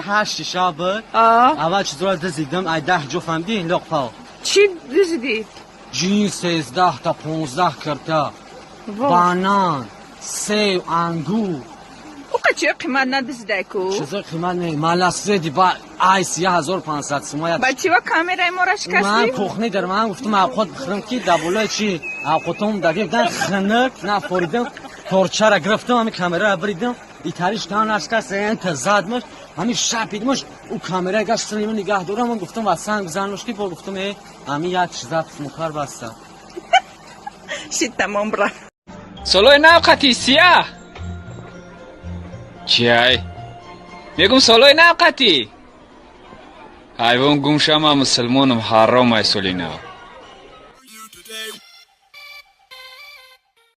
8 шаб буд. Аввал чизро дизидам, ай 10 ҷо, фаҳмидӣ, лоқпал. Чӣ дизидӣ? Ҷинс 13 та, 15 кирта, банан, сев, ангур. Оқа чи қимат надизидай ку? Чизо қимат не, маласеди ба айс 1500 сума. Ба чи ва камераи мора шикастӣ? Ман кухни дар ман гуфтам, авқот бихӯрам, ки дар болои чи авқотом дагирдан хинак нафоридам, торчара гирифтам, ҳами камераро биридам, итариш тан нашкаст, энта задмаш, ҳами шапидмаш, ӯ камера гаштан има нигаҳ дорам, ман гуфтам ва санг занмаш, ки бо гуфтам, э, ҳами як чиза мукар баста. Шит, тамом, бра. Солои нав қати сия чиай мегум, солои нав қати ҳайвон гум шама, мусулмонам ҳаром ай соли нав.